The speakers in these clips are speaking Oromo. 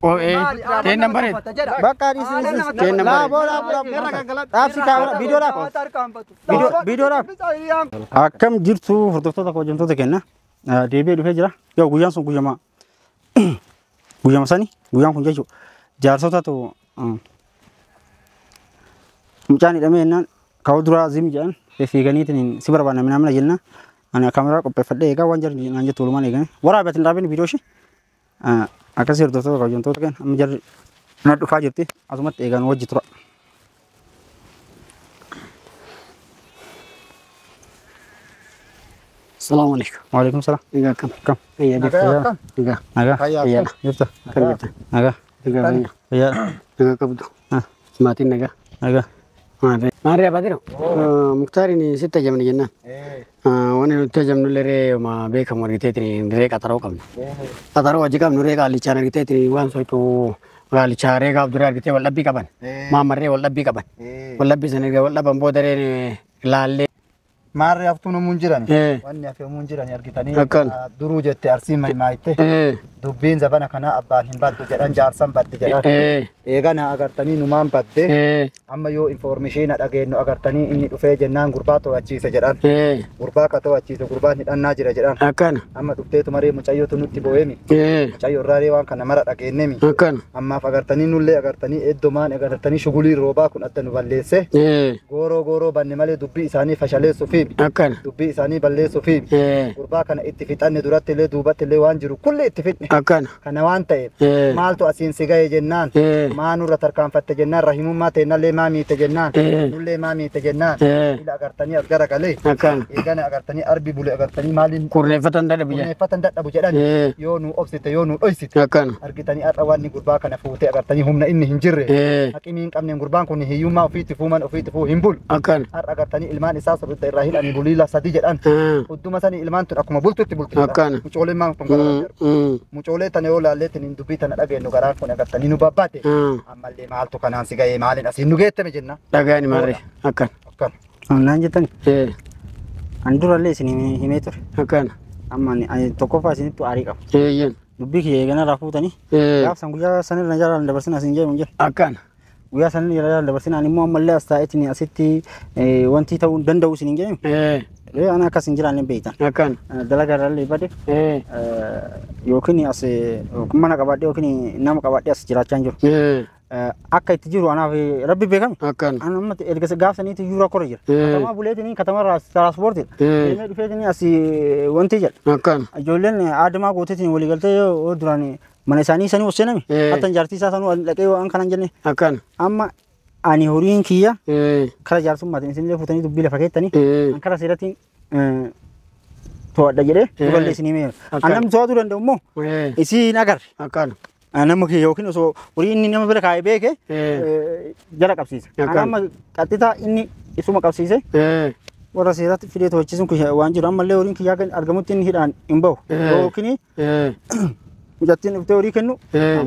Teen nan bareedu. Bakka dhiisi. Laa booda dhaabsi kaamera viidiyoo dhaaf. Viidiyoo dhaaf. Akkam jirtu hordoftoota kabajamtoota kenna. Deebi'ee dhufee jira. Yoo guyyaan sun guyyama guyyama sani guyyaan kun jechuudha. Jaarsotatu mucaan hidhamee jennaan ka'uu duraa zim jedhan fiiganiitiin si barbaadna minamina jenna. Ani kaameraa qopheeffadhee eegaa waan jarri naan jettu walumaan eegame. Waraabee atiin dhaabeen viidiyoo ishee. Akkasii hordoftoota kabajamtoota kenna amma jarri na dhufaa jirti asumatti eegaan wajji tura. Salaamu alaikum. Waalaikum salaam. Egaa akkam? Akkam? Fayyaa jirtu? Egaa. Nagaa. Fayyaadha. Jirta? Akkam jirta? Nagaa. Egaa fayyaa. Fayyaadha. Nagaa qabdu. Maatiin nagaa. Nagaa. Maarree abaatiro. Muktaariin sitti ajamne jennaan. Wanni nuti ajamnu illee ma beekamu argiteetiin ree qaxaroo qabna. Qaxaroo hojii qabnu ree qaallichaan argiteetiin waan soitu qaallichaa ree gaaf duree argitee wal dhabbii qaban. Maammarree wal dhabbii qaban. Wal dhabbii sana erga wal dhaban booda ree laallee. Maarree haftuun homuun jiran. Wanni hafe homuun jiran argitanii duruu jette arsiin maimaayitte. Dubbiin zabana kana abbaan hin baddu jedhan jaarsan baddi jedhan. Eegana agartanii numaan badde. Amma yoo informeeshiina dhageenyu agartanii inni dhufee jennaan gurbaa to'achiise jedhan. Gurbaa ka to'achiise gurbaan hidhannaa jira jedhan. Akkana. Amma dhufteetu maree mucayyootu nutti bo'eemi. Mucayyoo irraa waan kana mara dhageenyemi. Akkana. Ammaaf agartanii nullee agartanii eddomaan agartanii shugulii roobaa kun adda nu balleesse. Gooroo gooroo banne malee dubbii isaanii fashaleessuufi. Akkana. Dubbii isaanii balleessuufi. Gurbaa kana itti fixanne duratti illee duubatti illee waan jiru kulli itti fixne. Akkana. Kana waan ta'eef maaltu asiin si ga'e jennaan maa nurra tarkaanfatte jennaan rahimummaa teennallee maa miite jennaan nullee maa miite jennaan ila agartanii as garagalee Akkana. eegana agartanii arbi bule agartanii maaliin Kurneeffatan dadhabu jedhan. kurneeffatan dadhabu jedhan yoo nu obsite yoo nu dhoysite Akkana. argitanii har'a wanni gurbaa kana fuutee agartanii humna inni hin jirre haqimii hin qabne gurbaan kun hiyyummaa ofiitti fuuman ofiitti fuu hin bulu Akkana. har'a agartanii ilmaan isaa sirriitti irraa hidhanii buliila sadi jedhan hudduma sanii ilmaan tun akkuma bultutti bulti Akkana. mucooleen maan kun gara mucoolee tana yoo laalleetiin hin dubbii tana dhageenyu garaan kun agartanii nu babbaate ammallee maaltu kanaan si ga'ee maaliin asiin nu geettame jenna Dhagaani maarree. Akkana. akkana. Naan jettan ani durallee isin himee ture. Akkana. Amma ani tokkoffaa isinittu aarii qaba. Eeyyan. Dubbii kiyya eegana irraa fuutanii gaaf san guyyaa sanirra jalaan dabarsin asiin jedhu hin jiru. Akkana. Guyyaa sanirra jalaan dabarsin ani immoo ammallee as taa'eetiin asitti wanti ta'uu danda'u isin hin jedhame. Ani akkas hin jiraanne beektan. Akkana. Dalagaa irraallee bade yookiin as mana qabaadhee yookiin nama qabaadhee as jiraachaa hin jiru. Akka itti jiru anaaf rabbi beekame. Akkana. Ani amma erga gaaf saniitti iyyuu rakkoo jira. Katamaa buleetiin katamarraa tiraanspoortiidha. Deemee dhufeetiin as wanti jedha. Akkana. Ijoolleen aadamaa gooteetiin waliigaltee yoo duraan mana isaanii sanii hosseename. Hatta jaartii isaa sanuu dhaqee waan kanan jenne. Akkana. Amma ani horiin kiyya kara jaarsummaatiin isinillee fuutanii dubbii lafa keettanii an kara seeratti to'adha jedhee durallee isinii meera. An namni to'atuu danda'u immoo isin agarre. Akkana. Nama kiyya yookiin osoo horii inni nama bira kaa'ee beeke jala qabsiisa. An amma qaxxitaa inni isuma qabsiise warra seeratti fidee to'achiisuun waan jiru ammallee horiin kiyyaa kan argamutti inni hidhaan hin bahu. Yookiin mucattiin dhuftee horii kennu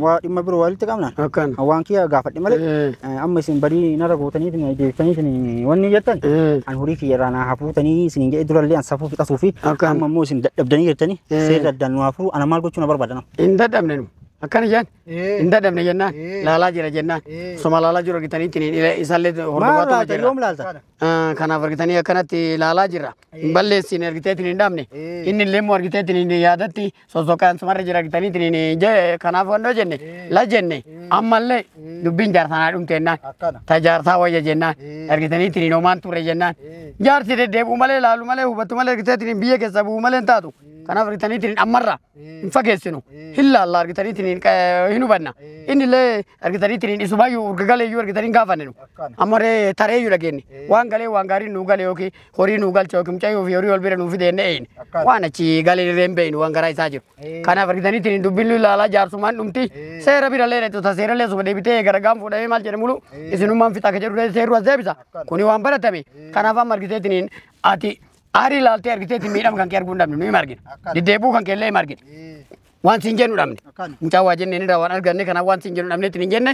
waa dhimma biroo walitti qabnaan. Akkana. Waan kiyya gaafadhe malee amma isin barii narra gootanii deebitanii wanni jettan an horii kiyya irraa naa hafuutanii isin jedhe durallee an safuu fixatuu fi amma immoo isin dadhabdanii jettanii seerri addaan nu hafuu ana maal gochuu na barbaadan. Hin dadhabne nu. Akkana jaan. Hin dadhabne jennaan. Laalaa jira jennaan. Soma laalaa jiru argitanii isaallee Maal hordofaatuma jirra. yoom laalta? Kanaaf argitanii akkanatti laalaa jirra. Hin balleessine argiteetiin hin dhabne. Inni illee immoo argiteetiin yaadatti sossoqaan sumarra jira argitaniitiin kanaaf wannoo jenne la jenne ammallee dubbiin jaarsanaa dhumte jennaan. Akkana. Ta jaarsaa wayya jennaan argitaniitiin homaan ture jennaan. Jaarsi deddeebi'u malee laalu malee hubatu malee argiteetiin biyya keessa bu'u malee hin taatu. Kanaaf argitaniitiin ammarra hin fageessinu hin laalla argitaniitiin hin hubanna. Inni illee argitaniitiin isumaayyuu urga galeeyyuu argitanii hin gaafanne nu. Ammaree tareeyyuu dhageenye waan galee waan gaariin nuu gale yookiin horii nuu galcha yookiin mucayyoo fi horii ol bira nuu fide jennee eeyine. Waan achi galee irree hin beeynu waan garaa isaa jiru. Kanaaf argitaniitiin dubbiin nu ilaalaa jaarsumaan dhumti seera bira illee dhaqxu seera illee suma deebitee gara fuudhamee maal jedhamu isinummaan fixa akka jedhu seerru as deebisa. Kuni waan baratame. Kanaaf amma argiteetiin ati aarii ilaaltee argiteetiin miidhama kan kee arguu hin dhabne nu hin argina. Deddeebi'uu kan kee illee hin argina. Waan siin jennu dhabne. Mucaa waa jennee irraa waan arganne kanaaf waan siin jennu dhabneetti hin jenne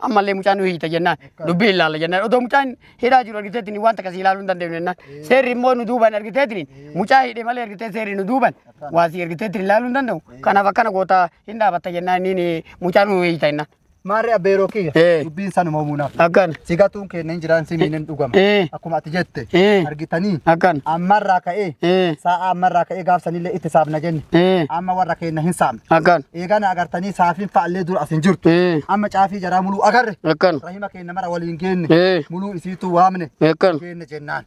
ammallee mucaan nu hiita jennaan dubbii ilaalla jennaan otoo mucaan hidhaa jiru argiteetti waan takka si ilaaluu hin dandeenyu jennaan seerri immoo nu duuban argiteetti mucaa hidhe malee argitee seerri nu duuban waa si argiteetti ilaaluu hin danda'u kanaaf akkana goota hin dhaabatta jennaan inni mucaa nu hiita jennaan. Maarree abbeeroo kiyya dubbiin sanuma uumuudhaaf. Akkan. Sigatuun keenya hin jiraan simiin hin dhugama. Akkuma ati jette argitanii ammarraa ka'ee sa'a ammarraa ka'ee gaafsanillee itti saafna jenne amma warra keenya hin saamne. Akkan. Eegana agartanii saafiin fa'allee dura as hin jirtu. Amma caafii jaraa muluu agarre. Akkan. Rahima keenya mara waliin geenne muluu isiitu waamne. Akkan. Geenne jennaan.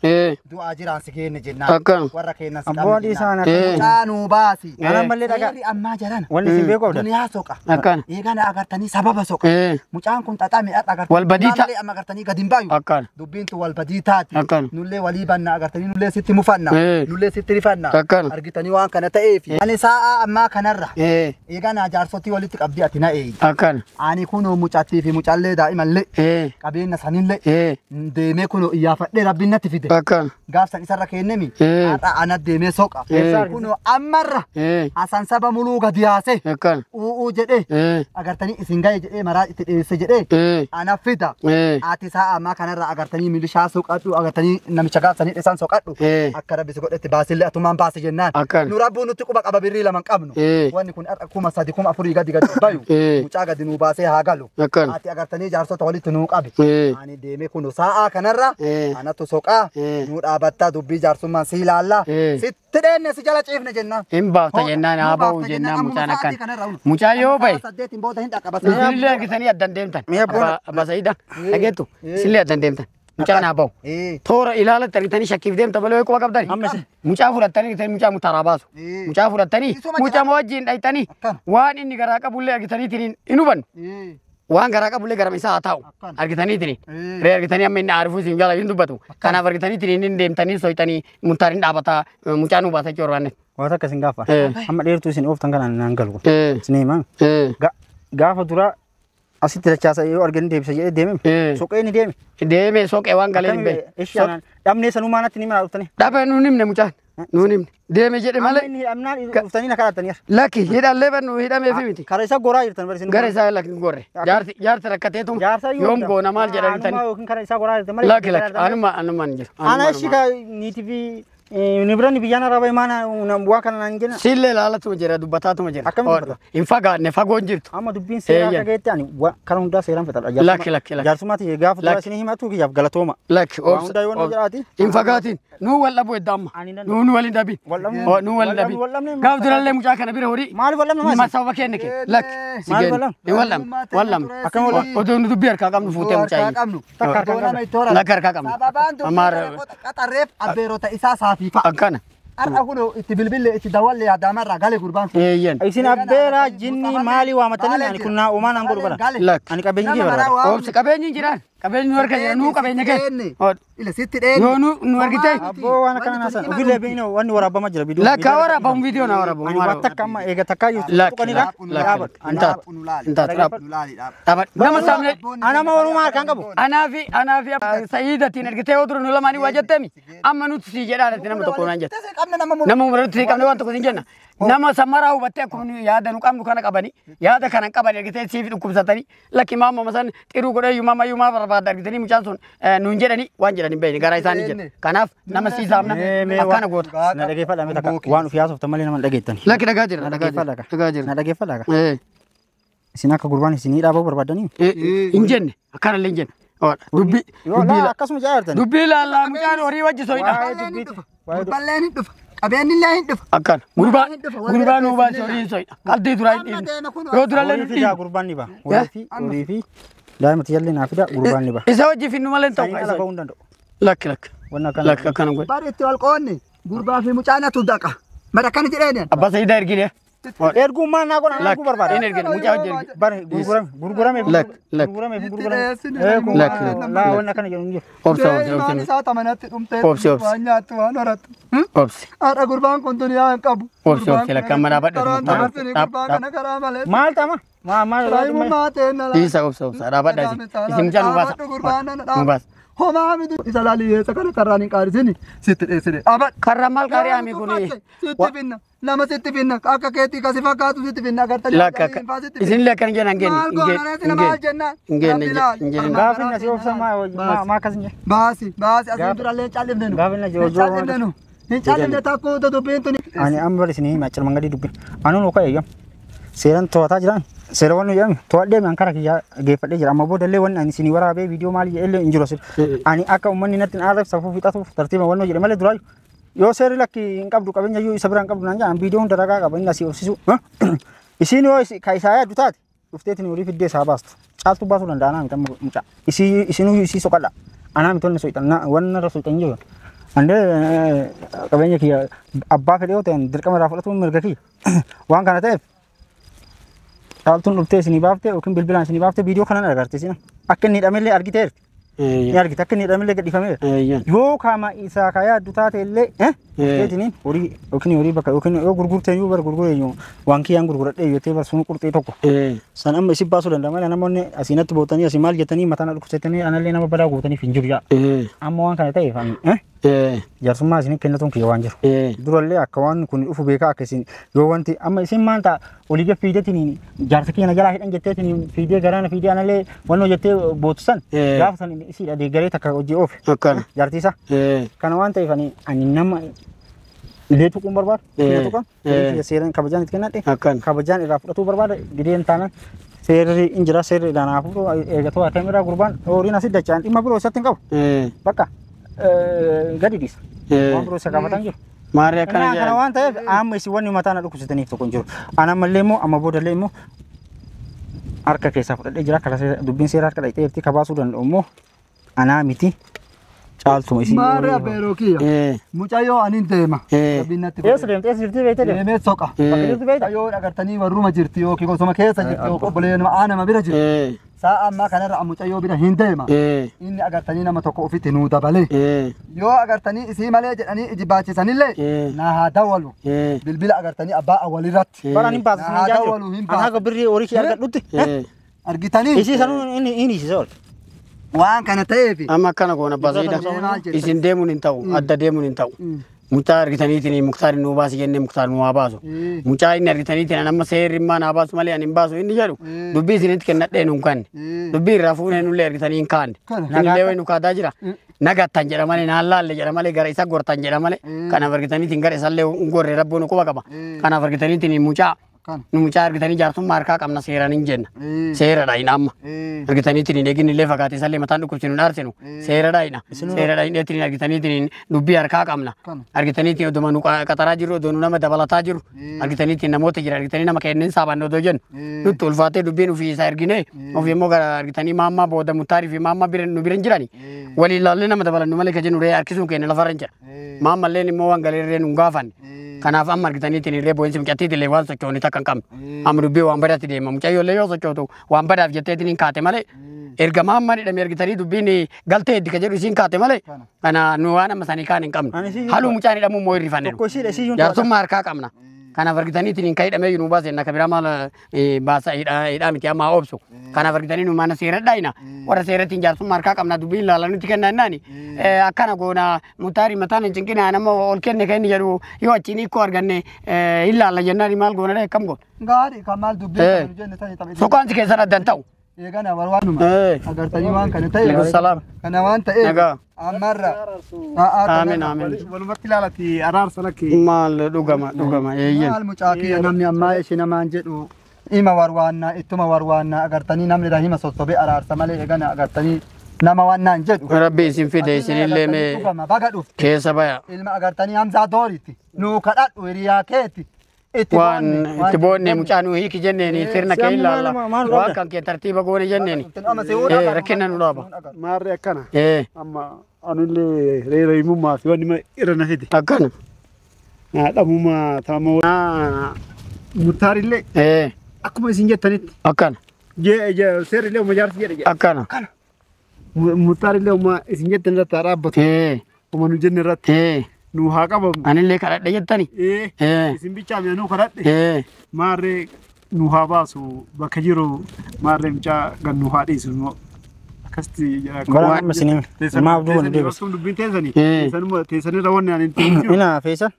Du'aa jiraan si geenne jennaan. Akkan. Warra keenya si Abboon dhiisaan Mucaa baasi. Ammallee dhagaa. Seerri ammaa jaran. Wanni isin beeku abdan. Duniyaa soqa. Akkan. Eegana agartanii sababa soqa. Mucaan kun xaxame har'a agartanii Wal badii ta'a. Amma agartanii gadi hin baayu. Akkan. Dubbiin tun wal badii taati. Akkan. Nullee walii banna agartanii nullee sitti mufanna. Nullee sitti rifanna. Akkan. Argitanii waan kana ta'eefi. Ani sa'a ammaa kanarra. Eeganaa jaarsotii walitti qabdii ati na eegi. Akkan. Ani kunoo mucattii fi mucaallee daa'imallee. Qabeenya sanillee. Deemee kunoo iyyaafadhee rabbiin natti fide. Akkan. Gaafsan isarra kennemi. Har'a ana deemee soqa. Kunoo ammarra. Hasan saba muluu gadi yaase. Akkan. U'uu jedhee. Agartanii isin gahe jedhee maraa itti dhiyeesse jedhee. Ana fida. Ati sa'a ammaa kanarra agartanii milishaa soqadhu agartanii namicha gaafsanii isaan soqadhu. Akka rabbi si godhetti baasillee atumaan baase jennaan. Nu rabbuun nutti quba qaba birrii lama hin qabnu. Wanni kun har'a 3000 4,000 gadi gadi bayu. Mucaa gadi nuu baasee haa galu. Ati agartanii jaarsota walitti nuu qabi. Ani deemee kun sa'a kanarra anatu soqaa nuu dhaabattaa dubbii jaarsummaan si ilaallaa. Sitti dheenne si jala ciifne jennaan. Hin baafta jennaan haa ba'u jennaan mucaan akkan. Mucaan yoo ba'e. 8 booda hin dhaqqaba. Isinillee argitanii addan deemtan. Abbaa Sa'iida dhageettu isinillee addan deemtan. Mucaan haa ba'u. Toora ilaalatti argitanii shakkiif deemta malee quba qabdani. Mucaa fudhattanii argitanii mucaa mutaaraa baasu. Mucaa fudhattanii mucaa wajjin dhayitanii waan inni garaa qabullee argitaniitiin hin hubannu. Waan garaa qabullee garama isaa haa taa'u argitaniitiin. Ree argitanii amma inni aarifuu isin jala hin dubbatu. Kanaaf argitaniitiin inni deemtanii soyitanii mutaariin dhaabataa mucaa nu baasa jechuudha waan. Waan akka isin gaafa. Amma dheertuu isin ooftan kanaan naan galu. Isin himaa. Gaafa duraa asitti dachaasa yoo arganii deebisa jedhee deemee. Soqee ni deeme. Deeme soqee waan galee hin beekne. Dhabnee sanumaa natti ni mana dhuftanii. Dhabee nuun himne mucaan. Nuun himne. Deeme jedhe malee. Inni hidhamnaan dhuftanii na kadhatanii. Lakki hidhallee bannu hidhameefi miti. Kara isaa goraa jirtan bari. Gara isaa lakki gorre. Jaarsi rakkateetu yoom goona maal jedhan. Yookiin kara isaa goraa jirtan malee. Lakki lakki anuma anuma hin jiru. Ana ishii ka niitii fi Ni biyyaan araba imaana waa kana naan jenna. Sillee ilaalatuma jira dubbataatuma jira. Akkamitti dubbata? Hin fagaanne fagoo hin jirtu. Amma dubbiin seeraa akka gaheetti ani kana hundaa seeraan fixadha. Lakki lakki lakki. Jaarsummaati gaafa dura isin himatu kiyyaaf galatooma. Lakki Waa hundaa yoo nama jedhaati. Hin fagaatiin nuu wal dhabuu edda amma. Nuu wal hin dhabin. Nuu wal hin dhabin. Gaaf durallee mucaa kana bira horii. Maaliif wal dhabna maal? Sababa kenne kee. Lakki. Maaliif wal dhabna? Hin wal dhabne. Wal dhabne. Akkam wal dhabne? Odoo nu dubbii harkaa qabnu fuutee mucaa qabnu. Lakki harkaa qabnu. Sababaan dubbii qaxarreef abbeerota isaa saafii fa'a. Akkana. Har'a kun itti bilbille itti dawwalle yaadamarraa gale gurbaan sun. Eeyyan. Isin abbeeraa jinni maalii waamatanii ani kun naa uumaan aan godhu bara. Lakki. Ani qabeenyi kee barbaada. Oobsi qabeenyi hin jiraan. Qabeenyi nu harka jira nuu qabeenya kee. Ila sitti dheeni. Yoo nu argite. Abboo waan akkana naasan. Ofillee beekna wanni waraabamaa jira viidiyoo. Lakki haa waraabamu viidiyoo na waraabamu. Ani waan takka amma eega takkaa jirtu. Lakki lakki. Hin taatu. Dhaabadhu. Nama saamne. Ana ma walumaa harkaan qabu. Anaa fi Sa'iidatiin argitee yoo dura nu lamaanii waa jetteemi. Amma nuti si jedhaa nama tokko naan jette. Nama umuratti si qabne waan tokko sin jenna. Nama samaraa hubattee akkuma nu yaada nu qabnu kana qabani yaada kana qaban argitee siif dhukkubsatanii lakki maamma san xiruu godhee yumaa mayyumaa barbaadda argitanii mucaan sun nuun jedhani waan jedhan hin beekne garaa isaanii jedha. Kanaaf nama sii saamna akkana goota. Na dhageeffadha mee takka waan ofii haasoftan malee nama hin dhageettani. Lakki dhagaa jira dhagaa jira dhagaa jira. Na dhageeffadha. Isin akka gurbaan isinii dhaabuu barbaadanii? Hin jenne akkanallee hin jenne. Dubbii akkasuma jaartan. Dubbii ilaallaa mucaan horii wajji soyidha. Gurballeen hin dhufa. Qabeenyi illee hin dhufa. Akkana gurbaa nuu baase horii hin soyidha. Qalbii duraa hin dhiibne. Yoo durallee nu dhiibne. Gurbaan ni ba'a. Horii fi daa'ima tiyyallee naa fida gurbaan ni ba'a. Isa wajji finnu malee hin ta'u. Sanii ala ba'uu hin danda'u. Lakki lakki. Lakki akkana godhe. Bari itti wal qoonni gurbaa fi mucaan atu daqa. Mara akkana jedheen. Abbaa Sa'iidaa ergine. Ergummaan naa godhan arguu barbaada. Hin ergine mucaa wajji ergine. Bari gurgurame gurgurame gurgurame. Lakki laa wanni akkana jedhu hin jiru. Obsa obsa obsa. Isaa tamanatti dhumtee. Obsi obsi. Waan nyaattu waan horattu. Obsi. Haadha gurbaan kun duniyaa hin qabu. Obsi obsi lakki amma dhaabadhu. Gurbaan kana karaa malee. Maal ta'ama? Maal Raayimummaa ta'e na Dhiisa obsa obsa dhaabadha isin. Isin mucaa nu baasa. Nu baasa. Homaa miti isa laalii isa kana karraan hin qaarisini sitti dheessine. Abad. Karra maal qaarii ami kuni? Sitti finna. Nama sitti finna. Akka keetii kasi fakkaatu sitti finna. Agartanii. Lakka isin illee akkana jedhan hin Maal goona reessi maal jennaan? Hin geenne. Gaafa inni asii obsa maa akkas hin jedhe. Baasi baasi asiin durallee hin callifne nu. Gaafa inni asii Hin callifne nu. Hin callifne takkuu dubbiin tuni. Ani amma bari isin hima achuma gadi dubbin. Anuun okaa eeyyam. Seeraan to'ataa jiran seera waan jedhame to'adhee an kara kiyyaa geeffadhee jira. Amma booda illee wanni ani isinii waraabee viidiyoo maali jedhee illee hin jiru asirra. Ani akka uummanni natti hin aarreef safuu fixatuuf tartiiba wannoo jedhe malee duraayu. Yoo seerri lakki hin qabdu qabeenya iyyuu isa bira hin qabdu naan jedhan viidiyoo hunda ragaa qaba inni asii obsisu. Isiin yoo ka isaa yaaddu taate dhufteetiin horii fiddee isaa baastu. Caaltuu baasuu danda'a anaa miti amma mucaa. Isinuu isii soqadha. Anaa miti wanni soqxan wanni irra soqxan jiru. Andee qabeenya kiyya abbaa fedhe yoo ta'an dirqama irraa fudhatuun mirga kiyya. Waan kana ta'eef caaltuun dhuftee isinii baaftee yookiin bilbilaan isinii baaftee viidiyoo kanan agartee isin akka inni hidhamellee argiteerti. Ni argite akka inni hidhamellee gadhiifameera. Yoo kaama isaa ka yaaddu taate illee dhufteetiniin horii yookiin horii bakka yookiin yoo gurgurteen yoo bara gurguree waan kiyyaan gurguradhee yoo ta'e bara sun qurxee tokko. San amma isin baasuu danda'a malee namoonni asiinatti bootanii asii maal jettanii mataan dhukkubsatanii anallee nama badaa gootaniif hin jiru yaa. Amma waan kana ta'eef ani jaarsummaa isin kennatuun kiyya waan jiru. Durallee akka waan kun dhufu beekaa akka isin yoo wanti amma isin maal ta'a olii gad fiideetiin jaarsa kiyya na jalaa hidhan jetteetiin fiidee garaana fiidee anallee wannoo jettee bootu san gaafa san isiidha deeggaree takka hojii oofe. Jaartii isaa. Kana waan ta'eef ani nama illee tuquun barbaadu. Illee tuqan seeraan kabajaan itti kennadhe. Kabajaan irraa fudhatuu barbaada gideen taanaan seerri hin jira seerri kanaafuu eegatoo akkamirraa gurbaan horiin asii dacha'an dhimma biroo isatti hin qabu. Bakka gadi dhiisa. Waan biroo isa gaafatan jiru. Maarree akkana jedhan. Kana waan ta'eef amma isin wanni mataa na dhukkubsataniif tokko hin jiru. Ana ammallee immoo amma boodallee immoo harka keessaa fudhadhee jira. Karaa dubbiin seera harka dhaqxee kabaasuu danda'u immoo anaa miti. Caaltuma isin. Maarree abbeeroo kiyya. Mucayyoo ani deema. Eessa deemte? Eessa jirti beekte deemte? Deemee soqa. Bakka jirtu beekta? Mucayyoo agartanii warruma jirti yookiin osoma keessa jirti yookiin obboleeyyan aanama bira jirti. Sa'a ammaa kanarra mucayyoo bira hin deema. Inni agartanii nama tokko ofitti nuu dabalee. Yoo agartanii isii malee jedhanii iji baachisanillee na haa dawwalu. Bilbila agartanii abbaa awwalirratti. Baraan hin baasu. Na haa dawwalu hin baasu. Anaa birrii horii kee argadhutti. Argitanii. Isii sanuu inni hiisisa ol. Waan kana ta'eef. Amma akkana goona baasiidha. Isin deemuun hin ta'u adda deemuun hin ta'u. Mucaa argitaniitiin Muktaar nu baasi jennee Muktaar nu haa baasu. Mucaa inni argitaniitiin amma seerri immaa naa baasu malee ani hin baasu inni jedhu dubbii isinitti kennadhee nu hin kanne. Dubbii irraa fuunee nullee argitanii hin kaanne. Inni illee nu kaadaa jira. Nagattan jedha malee naan laalle jedha malee gara isa gortan jedha malee kanaaf argitaniitiin gara isallee hin gorre rabbuun nu quba qaba. Kanaaf argitaniitiin mucaa nu mucaa argitanii jaarsummaa harkaa qabna seeraan hin jenna. Seeradha hin amma. Argitaniitiin hin eegin illee fakkaate isallee mataan dhukkubsinu hin aarsinu. Seeradha hin. Seeradha hin dheetiin argitaniitiin dubbii harkaa qabna. Argitaniitiin oduma nu qaxaraa jiru odoo nu nama dabalataa jiru. Argitaniitiin namoota jira argitanii nama kenneen saaban odoo jennu. Nutti ulfaatee dubbiin ofii isaa ergine ofii immoo gara argitanii maammaa booda Muktaarii fi maammaa nu bira hin jirani. Waliin laallee nama dabalannu malee ka jennu ree harkisuun keenya lafarra hin jira. Maammalleen immoo waan galeerree nu hin gaafanne. Kanaaf amma argitaniitiin illee boo'insi mucattiitiin illee waan sochooni takka hin qabne. Amma dubbii waan badaatti deema. Mucayyoo yoo sochootu waan badaaf jetteetiin hin kaate malee erga maammaan hidhame argitanii dubbiin galtee heddi ka jedhu isiin kaate malee kana nu waan amma sanii kaan hin qabne. Haluu mucaan hidhamuu immoo hirrifanne. Jaarsummaa harkaa qabna. Kanaaf argitaniitiin hin hidhamee nu baaseen akka biraa maal baasa hidhaa miti amma obsu. Kanaaf argitanii nu mana seera dhaayina. Warra seeratti jaarsummaa harkaa qabna dubbiin laala nutti kenna jennaani. Akkana goona Muktaarii mataan hin cinqinaa nama ol kenne kan inni jedhu yoo achiin hiikoo arganne hin laalla jennaani maal goona dhee akkam goona. Gaarii kan maal dubbii kan jenne sani taphe. Soqaansi keessan addan ta'u. Eegana warwaanuma. Agartanii waan kana ta'e. Salaam. Kana waan ta'eef. Nagaa. Ammarra. Amiin amiin. Walumatti ilaalati araarsa lakki. Maal dhugama dhugama eeyyen. Maal mucaa kiyya namni ammaa ishee namaan jedhu ima warwaannaa ittuma warwaannaa agartanii namni rahima sossobee araarsa malee eegana agartanii nama waan naan jedhu. Rabbi isin fide isinillee mee Baga dhufte. keessa baya. Ilma agartanii Hamzaa Dooritti nuu kadhadhu hiriyaa keeti. Waan itti boonne mucaa nu hiiki jenneeni sirna kee ilaalla. Waan kan kee tartiiba goone jenneeni. Rakkina nu dhaaba. Maarree akkana. Amma anillee reera himummaa fi wanni irra na fide. Akkana. Dhabuma taama Muktaarillee. Akkuma isin jettanitti. Akkana. Seerrillee uma jaarsi jedhe jedha. Akkana. Muktaarillee uma isin jettan irratti haa dhaabbatu. Uma nu jenne irratti. Nu haa qabamu. Anillee kadhadhe jettani. Isin bichaa mi'a nu kadhadhe. Maarree nu haa baasu bakka jiru maarree mucaa gan nu haa dhiisu. Akkasitti Bara amma isin hime. Maaf duuba nu deebisa. Dubbiin teessanii. Teessanuma teessanirra wanni ani itti jiru. Ina Feesal.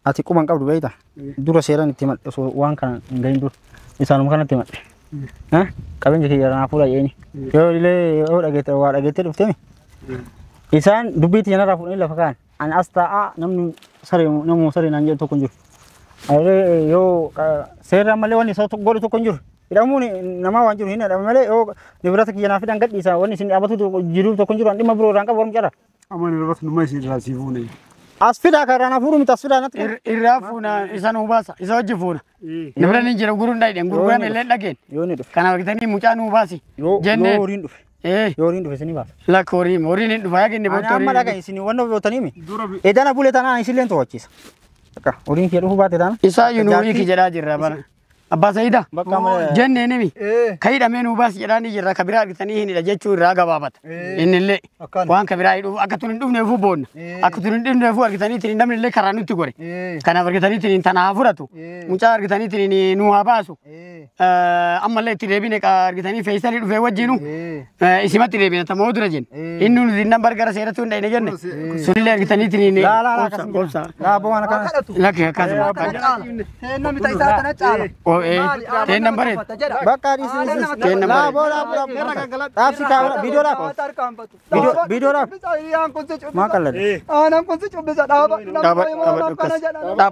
Ati quban qabdu beekta. Dura seeraan itti himadhe osoo waan kana hin gahin dura. Isaanuma kanatti himadhe. Qabeenya kiyya naa fuula jeeni. Yoo illee yoo dhageette waa dhageettee dhuftee isaan dubbii tiyya narraa fuudhanii lafa kaan. Ani as taa'aa namni saree namuu saree naan jedhu tokko hin jiru. Alee yoo seerri ammallee wanni isa godhu tokko hin jiru. Hidhamuun namaa waan jiru hin hidhame malee yoo nibirata kiyya naa fidan gadhiisa wanni isin dhaabatu jiru tokko hin jiru. Ani dhimma biroo irraan qabu warra jara. Amma nibirata numa isin irraa sii fuune. As fidaa kan irraa naa fuudhu miti as fidaa natti. Irraa fuuna isa nuu baasa isa wajji fuuna. Nibira ni jira guruun dhayidhen gurgurame illee dhageen. Yoo inni dhufe. Kanaaf argitanii mucaa nuu baasi. Yoo Jenneen. horiin dhufe. Yoo horiin dhufe isinii baasa. Lakka horiin horiin hin dhufa yaa kenne Ani bootta amma horiin. dhaga isin wanna beektanii mi? Edana bulee tanaan isilleen to'achiisa. Akka horiin kee dhufuu baate taana. Isaa iyyuu nuu hiiki jedhaa jirra bara. Abbaa Sa'idaa. Bakka amma Jennee nimi. Ka hidhamee nuu baasi jedhaa ni jirra ka biraa argitanii hin hidha jechuu irraa gabaabata. Innillee waan ka biraa hidhuuf akka tun hin dhufneefuu boonna. Akka tun hin dhufneefuu argitanii ittiin namni illee karaa nutti gore. Kanaaf argitanii ittiin tana haa fudhatu. Mucaa argitanii ittiin nuu haa baasu. Ammallee itti deebine argitanii Feeyisalii dhufee wajjinu isimatti deebine tamoo dura jenne. Inni nuti nan bargara seeratti hin dhayne jenne. Sunillee argitanii ittiin Laa laa laa obsa. Laa boo waan akkana. Lakki akkasuma. Teenna mita isaa tana caala. Teenna bareedu. Bakka dhiisi. Laa boo laa boo. Dhaabsi kaamera viidiyoo dhaab. Viidiyoo dhaab. Maa qalladhe. Aanaan kun si cubbisa dhaaba. Dhaaba dhaaba.